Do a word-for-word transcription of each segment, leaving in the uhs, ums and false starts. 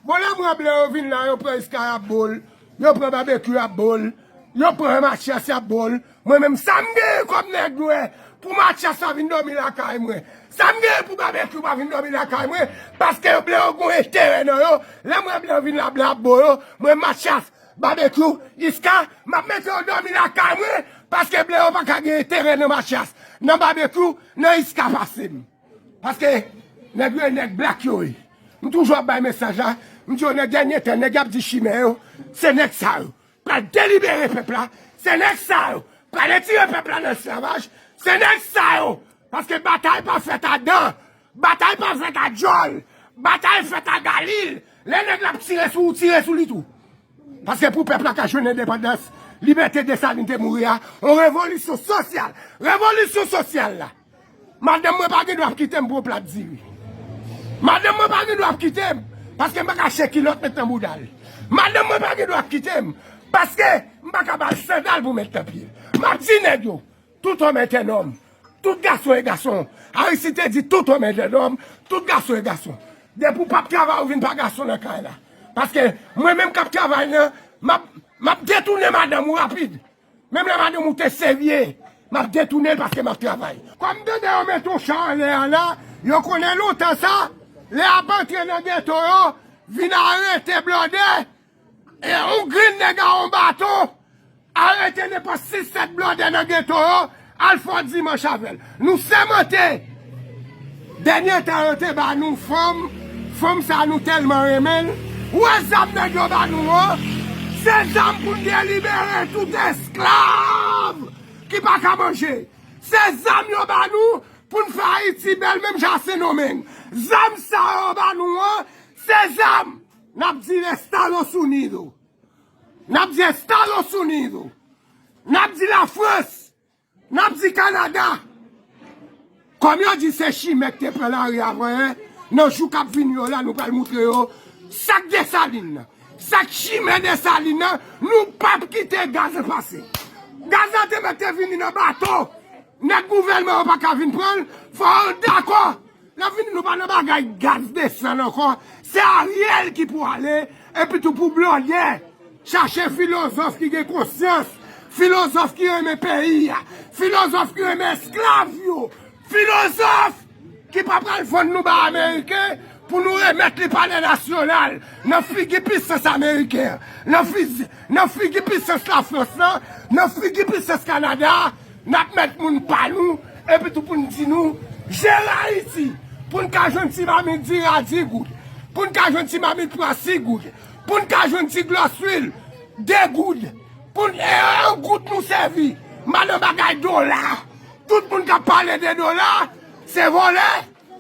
Bon, lè m wè blan yo vin la, yo pran Iska y ap bo l, yo pran Babekyou y ap bo l, yo pran Matyas y ap bo l. Mwen menm, sa m genyen kòm nèg nwè pou Matyas pa vin dòmi lakay mwen? Sa m genyen pou Babekyou pa vin dòmi lakay mwen? Paske blan yo gen enterè nan yo. Lè m wè blan vin la, blan ap bo yo. Mwen, Matyas, Babekyou, Iska, m ap mete yo dòmi lakay mwen, paske blan yo pa ka gen enterè nan Matyas, nan Babekyou, nan Iska pase m. Paske nèg yo e nèg blak yo ye. M toujou ap bay mesaj la, m di yo nan dènye tan, nèg y ap di chimè yo, se nèg sa yo pral delibere pèp la, se nèg sa yo pral retire pèp la nan esklavaj, se nèg sa yo. Paske batay pa fèt a dan, batay pa fèt a djòl, batay fèt a galil. Lè nèg la ap tire sou ou, tire sou li tou. Paske pou pèp la ka jwenn endepandans, libète Desalin te mouri a, yon revolisyon sosyal. Revolisyon sosyal la. Madanm mwen pa gen dwa ap kite m pou yon plat diri. Madanm mwen pa gen dwa ap kite m, paske m pa ka achte kilòt met nan bouda l. Madanm mwen pa gen dwa ap kite m, paske m pa ka ba l sandal pou met nan pye l. M ap di nèg yo, tout homme est un homme. Tout gason e gason. Aristide te di, tout homme est un homme, tout gason e gason. Depi w p ap travay, ou vin pa gason nan kay la. Paske mwen menm k ap travay nan, m ap, m ap detounen madanm ou rapid. Menm lè madanm ou te serye, m ap detounen l paske m ap travay. Kòm m tande yo mete yon cha anlè a la, yo konnen lontan sa, lè y ap antre nan geto yo, vin arete blòdè, e yon grenn nèg a yon baton, arete nenpòt sis sèt blòdè nan geto yo, al fè yon dimanch avè l. Nou sèmante. Dènye tan yo te ba nou fanm, fanm sa nou tèlman renmen l. Ou wè zam nèg yo ba nou an? Se zam pou n delibere tout esklav ki pa ka manje. Se zam yo ba nou pou n fè Ayiti bèl menm jan a Sendomeng. Zam sa yo ba nou an, se zam. N ap di Estados Unidos. N ap di Estados Unidos. N ap di Lafrans. N ap di Kanada. Kòm yo di se chimè k te pran lari a, nan jou k ap vini yo la, nou pral moutre yo sa k Desalin nan. Sa k chimè Desalin nan, nou p ap kite gaz lan pase. Gaz lan te mèt te vini nan bato. Nèg gouvènman yo pa ka vin pran l, fò yo dakò. Lè vini nou pa nan bagay gaz desann ankò. Se Ariel ki pou ale, epi tou pou blòdè. Chache filozòf ki gen konsyans, filozòf ki renmen peyi a, filozòf ki renmen esklav yo, filozòf ki pa pral vann nou bay Ameriken pou nou remèt li Palè Nasyonal nan figi pisans ameriken an, nan fizi-, nan figi pisans Lafrans lan, nan figi pisans Kanada a. N ap mèt moun pa nou, epi tou pou n di nou, jere Ayiti, pou n ka jwenn ti mamit diri a dis goud, pou n ka jwenn ti mamit pwa sis goud, pou n ka jwenn ti glòs lwil de goud, pou n, e yon goud nou sèvi. M pa nan bagay dola. Tout moun k ap pale de dola, se vòlè,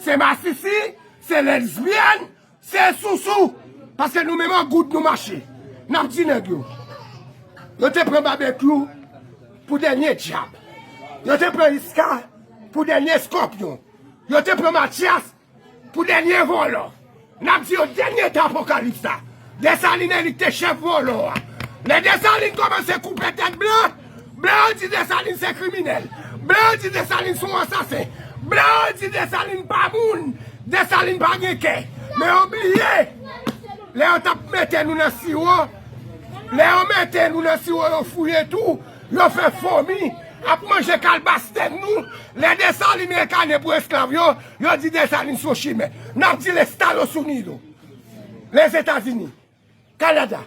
se masisi, se lesbyèn, se sousou, paske nou menm an goud nou mache. N ap di nèg yo. Yo te pran Babekyou pou dènye dyab. Yo te pran Iska pou dènye eskòpyon. Yo te pran Matyas pou dènye vòlò. N ap di yo dènye tan apokalips la. Desalin e li k te chèf vòlò a. Lè Desalin kòmanse koupe tèt blan, blan yo di Desalin se kriminèl. Blan yo di Desalin se yon ansasen. Blan yo di Desalin pa moun. Desalin pa gen kè. Men yo bliye. Lè yo t ap mete nou nan siwo, lè yo mete nou nan siwo, yo fouye tou, yo fè fomi ap manje kalbas tèt nou. Lè Desalin rekane pou esklav yo, yo di Desalin se yon chimè. N ap di Estados Unidos, Lèzetazini, Kanada.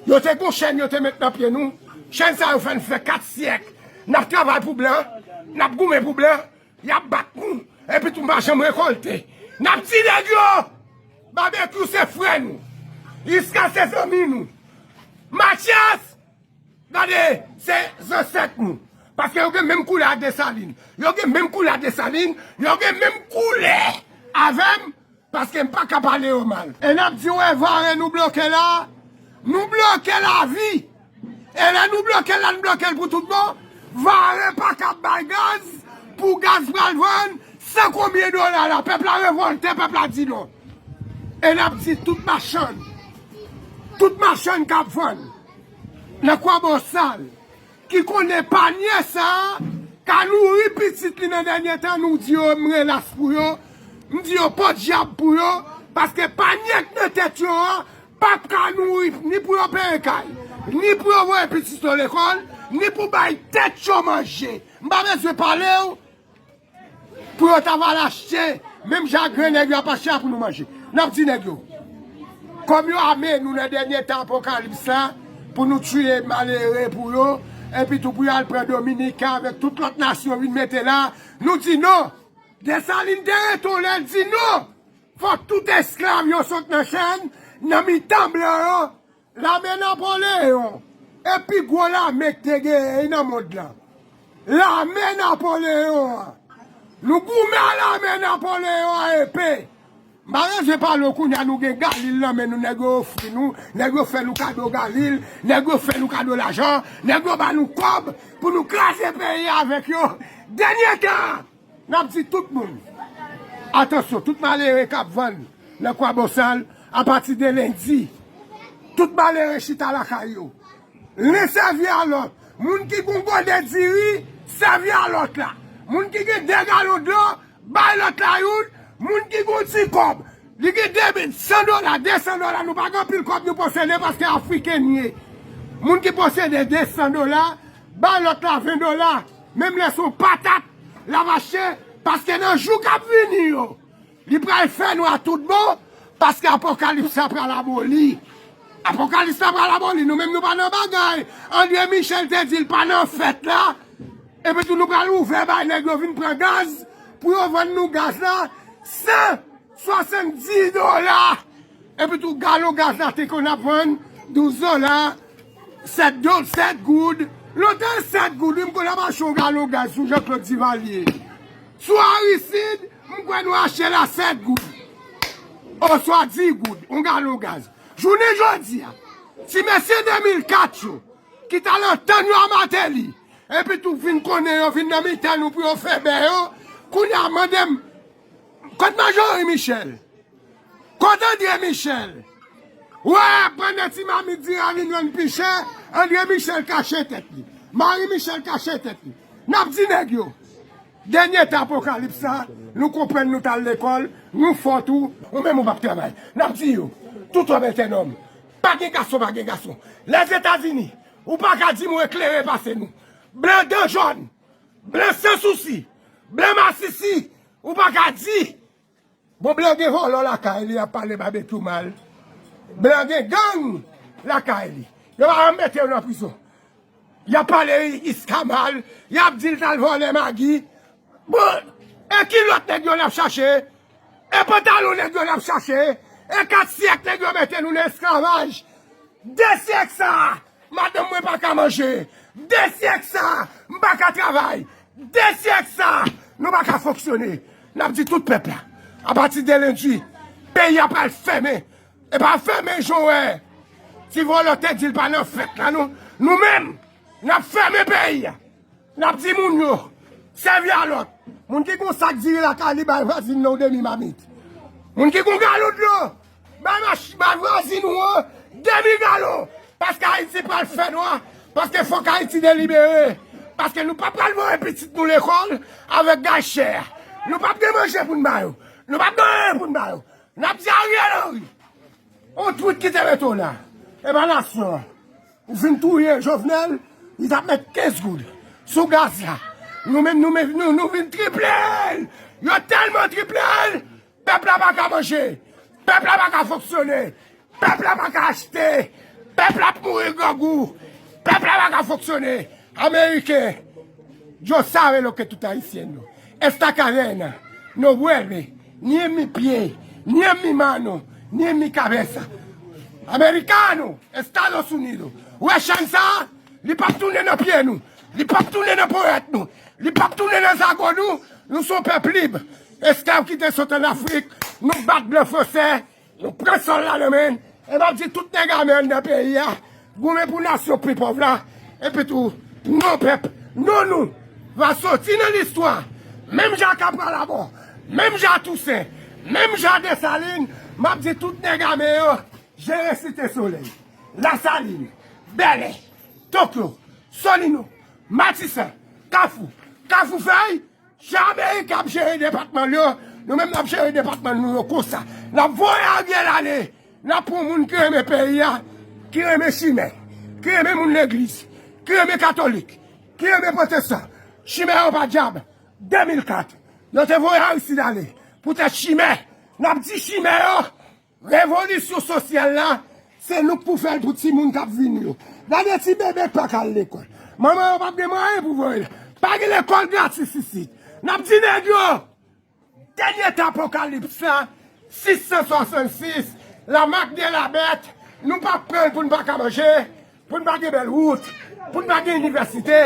Yo te gon chèn yo te met nan pye nou. Chèn sa yo fè n fè kat syèk. N ap travay pou blan, n ap goumen pou blan, y ap bat nou, epi tou n pa janm rekòlte. N ap di nèg yo, Babekyou se frè nou, Iska se zanmi nou, Matyas, gade, se zansèt nou. Paske yo gen menm koulè a Desalin. Yo gen menm koulè a Desalin, yo gen menm koulè avè m, paske m pa ka pale yo mal. E n ap di, wè, vare nou bloke la, nou bloke lavi. E lè nou bloke l la, nou bloke l pou tout bon. Vare pa ka bay gaz, pou gaz pral vann san konbyen dola la. Pèp la revòlte, pèp la di non. E n ap di tout machann, tout machann k ap vann nan Kwabosal, ki konnen panye sa a ka nouri pitit li nan dènye tan, nou di yo, m relax pou yo, m di yo podyab pou yo, paske panye k tèt yo an p ap ka nouri ni pou yo peye kay, ni pou yo voye pitit yo lekòl, ni pou bay tèt yo manje. M pa bezwen pale w pou yo ta va al achte, menm jan grenn nèg yo ap achte a pou nou manje. N ap di nèg yo, kòm yo ame nou nan dènye tan apokalips la, pou nou tiye malere pou yo, epi tou pou yo al pran Dominiken avèk tout lòt nasyon vin mete la, nou di non. Desalin te rete yon lè, l di non. Fòk tout esklav yo sot nan chèn, nan mitan blan yo. Lame Napoleyon e pi gwo lame k te genyen nan mond lan. Lame Napoleyon an. Nou goumen a lame Napoleyon an epe. M pa bezwen pale w kounye a nou gen Galil nan men nou, nèg yo ofri nou, nèg yo fè nou kado Galil, nèg yo fè nou kado lajan, nèg yo ba nou kòb pou nou kraze peyi a avèk yo. Dènye tan! N ap di tout moun, atansyon, tout malere k ap vann nan Kwabosal, apati de lendi, tout malere chita lakay yo. Len sèvi a lòt. Moun ki gon gode diri, sèvi a lòt la. Moun ki gen de galon dlo, bay lòt la youn. Moun ki gon ti kòb, li gen de mil, san dola, de san dola, nou pa gen anpil kòb nou posede paske Afriken n ye. Moun ki posede de san dola, bay lòt la ven dola. Menm lè se yon patat, l ap achte, paske nan jou k ap vini yo, li pral fè nwa tout bon, paske apokalips la pral aboli. Apokalips la pral aboli, nou menm nou pa nan bagay. André Michel te di l pa nan fèt la. Epi tou nou pral ouvè bay nèg yo vin pran gaz, pou yo vann nou gaz la san swasanndis dola. Epi tou galon gaz la te konn ap vann douz dola, sèt do, sèt goud. Lontan sèt goud, wi, m konn ap achte yon galon gaz sou Jean Claude Duvalier. Sou Aristide, m kwè nou achte l a sèt goud. Oswa dis goud, yon galon gaz. Jounen jodi a, ti mesye de mil kat yo, ki t al antann yo a Martelly, epi tou vin konnen yo vin nan mitan nou pou yo fè bè yo, kounye a mande m, kot Majorie Michel? Kot André Michel? Wè, pandan ti mamit diri a vin vann pi chè, André Michel kache tèt li. Marie Michel kache tèt li. N ap di nèg yo, dènye tan apokalips la, nou konprann nou t al lekòl, nou fò tou, ou menm ou p ap travay. N ap di yo, tout wòb entènòm, pa gen gason, pa gen gason. Lèzetazini, ou pa ka di m ou eklere pase nou. Blan dan jòn, blan san sousi, blan masisi, ou pa ka di. Bon, blan gen vòlò lakay li, y ap pale babekyou mal. Blan gen gang lakay li. Yo pa janm mete yo nan prizon. Y ap pale Iska mal, y ap di l t al vòlè magi. Bon, e kilòt nèg yo n ap chache? E pantalon nèg yo n ap chache? E kat syèk nèg yo mete nou nan esklavaj? De syèk sa a, madanm mwen pa ka manje. De syèk sa a, m pa ka travay. De syèk sa a, nou pa ka fonksyone. N ap di tout pèp la, apati de lendi, peyi a pral fèmen. E pa fèmen jan w wè ti vòlò te di l pa nan fèt la, non. Nou menm, n ap fèmen peyi a. N ap di moun yo, sèvi a lòt. Moun ki gon sak diri lakay li, bay vwazin nan yon demi mamit. Moun ki gon galon dlo, bay mach-, bay vwazin ou an demi galon. Paske Ayiti pral fè nwa. Paske fòk Ayiti delibere. Paske nou pa pral voye pitit nou lekòl avèk gaz chè a. Nou p ap gen manje pou n ba yo. Nou p ap gen anyen pou n ba yo. N ap di Ariel Henry, yon twit ki te mete w la. E pa nasyon an. Ou fin touye Jovenel, li t ap met kenz goud sou gaz la. Nou menm, nou menm, nou, nou vin triple l. Yo tèlman triple l, pèp la pa ka manje. Pèp la pa ka fonksyone. Pèp la pa ka achte. Pèp la ap mouri grangou. Pèp la pa ka fonksyone. Ameriken, yo sabe lo ke tout ayisyen yo. Esta cadena no vuelve, ni en mi pie, ni en mi mano, ni en mi cabeza. Americano, Estados Unidos. Ou wè chèn sa a? Li p ap tounen nan pye nou. Li p ap tounen nan powèt nou. Li p ap tounen nan zago nou. Nou se yon pèp lib. Esklav ki te sot ann Afrik, nou bat blan fransè, nou pran sòl la nan men n. E m ap di tout nèg ame anndan peyi a, goumen pou nasyon pi pòv la. Epi tou, non pèp, non nou, va soti nan listwa. Menm jan a Kapra Labò, menm jan a Tousen, menm jan a Desalin, m ap di tout nèg ame yo, jere Site Solèy, Lasalin, Bèlè, Tokyo, Solino, Matisan, Kafou, Kafou Fèy, jan Ameriken ap jere depatman l yo, nou menm n ap jere depatman nou yo konsa. N ap voye Ariel ale. N ap pran moun ki renmen peyi a, ki renmen chimè, ki renmen moun legliz, ki renmen katolik, ki renmen pwotestan. Chimè yo pa dyab. De mil kat, yo te voye Aristide ale. Poutèt chimè, n ap di chimè yo, revolisyon sosyal la, se nou k pou fè l pou timoun k ap vini yo. Gade ti bebe k pa ka al lekòl. Manman yo p ap gen mwayen pou voye l. Pa gen lekòl gratis isit. N ap di nèg yo, dènye tan apokalips la, sis san swasannsis, la marque de la bête, nou p ap pran l pou n pa ka manje, pou n pa gen bèl wout, pou n pa gen inivèsite,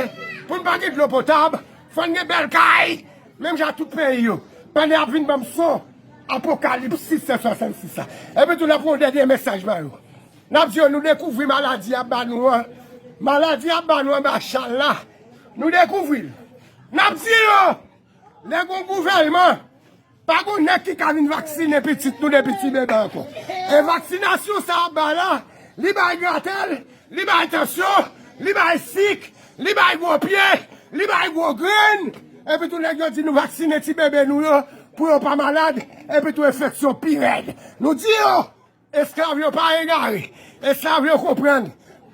pou n pa gen dlo potab, fò n gen bèl kay, menm jan tout peyi yo. Pandan y ap vin ban m son apokalips sis san swasannsis la. Epi tou, n ap yon dènye mesaj ba yo. N ap di yo, nou dekouvri maladi y ap ba nou an. Maladi y ap ba nou anba chal la, nou dekouvri l. N ap di yo, lè gon gouvènman, pa gon nèg ki ka vin vaksinen pitit nou depi ti bebe ankò. E vaksinasyon sa ap bay la, li bay gratèl, li bay tansyon, li bay sik, li bay gwo pye, li bay gwo grenn. Epi tou nèg yo di nou vaksinen ti bebe nou yo pou yo pa malad, epi tou enfeksyon pi rèd. Nou di yo, esklav yo pa egare. Esklav yo konprann.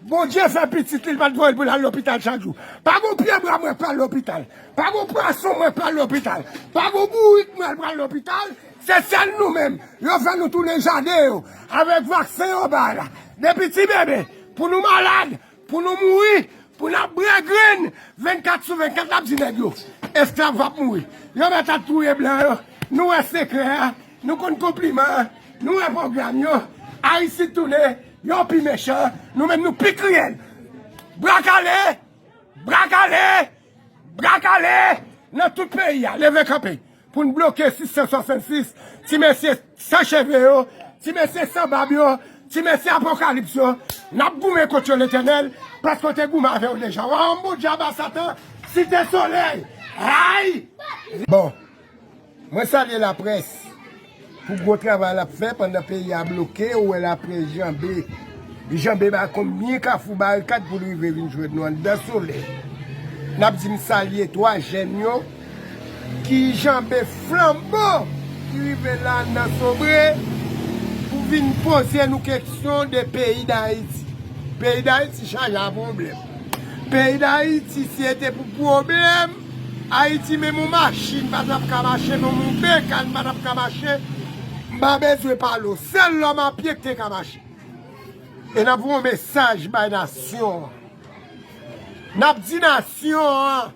Bondye fè pitit li, li pa t voye l pou l al lopital chak jou. Pa gon pye bwa mwen pral lopital. Pa gon pwason mwen pral lopital. Pa gon bourik mwen pral lopital. Se sèl nou menm. Yo fè nou tounen jaden yo. Avèk vaksen yo bay la. Depi ti bebe. Pou nou malad. Pou nou mouri. Pou n ap bwè grenn. Vennkat sou vennkat, n ap di nèg yo, esklav p ap mouri. Yo mèt ap touye blan yo. Nou wè sekrè a. Nou konn konpliman an. Nou wè pwogram yo. Ayiti tounen. Yo pi mechan. Nou menm nou pi kriyèl. Bra kale! Bra kale! Bra kale! Nan tout peyi a. Leve kanpe. Pou n bloke sis san swasannsis, ti mesye san cheve yo, ti mesye san bab yo, ti mesye apokalips yo, n ap goumen kont yo, Letènèl, paske w te goumen avè yo deja. Wa, yon bon djab a Satan, Site Solèy! Ay! Bon, mwen salye laprès pou gwo travay l ap fè pandan peyi a bloke, ou wè laprès janbe. Li janbe ba konbyen kafou barikad pou l rive vin jwenn nou anndan solèy. N ap di m salye twa jèn yo ki janbe flanbo ki rive la nan Sobre pou vin poze nou keksyon de peyi Dayiti. Peyi Dayiti chaje a pwoblèm. Peyi Dayiti, si e te pou pwoblèm, Ayiti menm yon machin pa t ap ka mache, menm yon bekàn pa t ap ka mache. M pa bezwen pale w. Sèl lòm a pye ki te ka mache. E n ap voye yon mesaj bay nasyon an. N ap di nasyon an,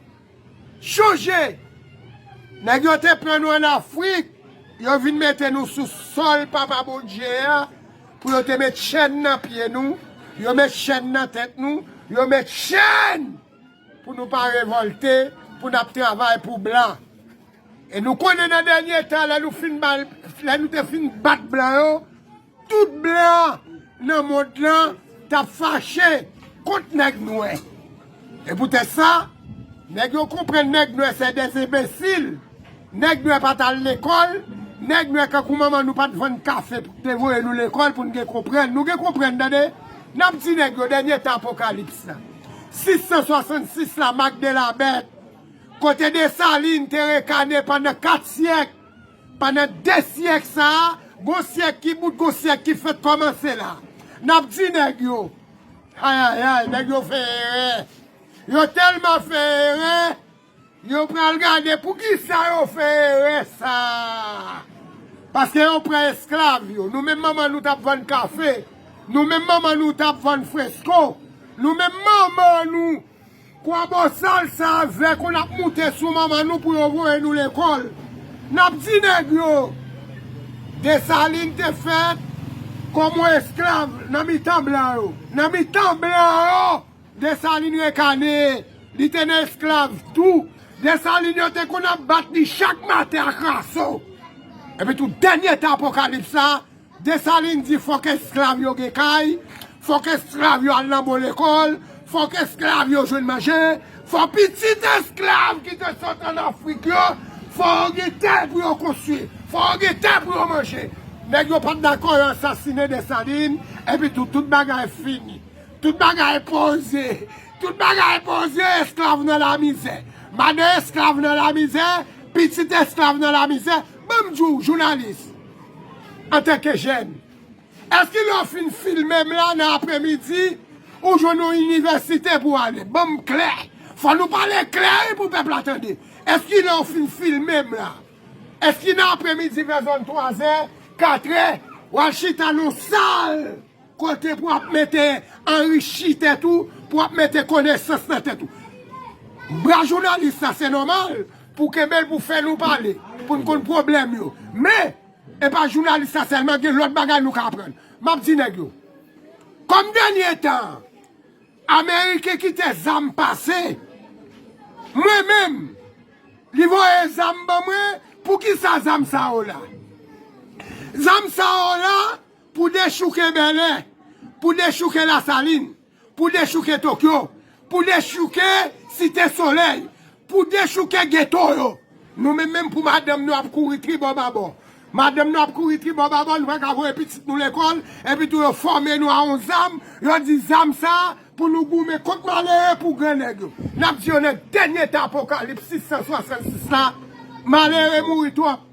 chonje! Nèg yo te pran nou ann Afrik, yo vin mete nou sou sòl Papa Bondye a, pou yo te met chèn nan pye nou, yo met chèn nan tèt nou, yo met chèn pou nou pa revòlte, pou n ap travay pou blan. E nou konnen nan dènye tan, lè nou fin ba, lè nou te fin bat blan yo, tout blan nan mond lan t ap fache kont nèg nwè. E poutèt sa, nèg yo konprann nèg nwè se de enbesil. Nèg nwè pa t al lekòl, nèg nwè kankou manman nou pa t vann kafe pou te voye nou lekòl pou n gen konprann. Nou gen konprann, tande? N ap di nèg yo, dènye tan apokalips la. Sis san swasannsis la, marque de la bête. Kote Desalin te rekane pandan kat syèk, pandan de syèk sa a, gon syèk ki bout, gon syèk ki fèk kòmanse la. N ap di nèg yo, ayayay, nèg yo fè erè. Yo tèlman fè erè, yo pral gade poukisa yo fè erè sa a. Paske yo pran esklav yo. Nou menm manman nou t ap vann kafe. Nou menm manman nou t ap vann fresko. Nou menm manman nou Kwabosal sa a vè konn ap moute sou manman nou pou yo voye nou lekòl. N ap di nèg yo, Desalin te fèt kòm yon esklav nan mitan blan yo. Nan mitan blan yo, Desalin rekane, li te nan esklav tou. Desalin yo te konn ap bat li chak maten ak raso. Epi tou, dènye tan apokalips la, Desalin di fòk esklav yo gen kay, fòk esklav yo al nan bon lekòl, fòk esklav yo jwenn manje, fò pitit esklav ki te sot ann Afrik yo, fò yo gen tè pou yo konstwi, fò yo gen tè pou yo manje. Nèg yo pa t dakò, yo asasinen Desalin, epi tou, tout bagay fini. Tout bagay poze. Tout bagay poze, esklav nan lamizè. Madan esklav nan lamizè, pitit esklav nan lamizè. Ban m di w, jounalis, antanke jèn, Èske lè w fin filme m la nan apremidi, ou jwenn yon inivèsite pou w ale? Ban m klè. Fò nou pale klè wi pou pèp la tande. Èske lè w fin filme m la, èske nan apremidi vè zòn twazè, katrè, w al chita nan sal kote pou w ap mete anrichi tèt ou, pou w ap mete konesans nan tèt ou? Bra jounalis la, se nòmal pou kenbe l pou fè nou pale, pou n konn pwoblèm yo. Men, e pa jounalis la sèlman, gen lòt bagay nou ka aprann. M ap di nèg yo, kòm dènye tan an, Ameriken kite zam pase, mwen menm, li voye zam ban mwen. Poukisa zam sa yo la? Zam sa yo la pou dechouke Bèlè, pou dechouke Lasalin, pou dechouke Tokyo, pou dechouke Site Solèy, pou dechouke geto yo. Nou menm menm pou madanm nou ap kouri tribò babò. Madanm nou ap kouri tribò babò, nou pa ka voye pitit nou lekòl, epi tou yo fòme nou a yon zam, yo di zam sa pou nou goumen kont malere pou gran nèg yo. N ap di yo nan dènye tan Apokalips sis san swasannsis la, malere mouri twòp.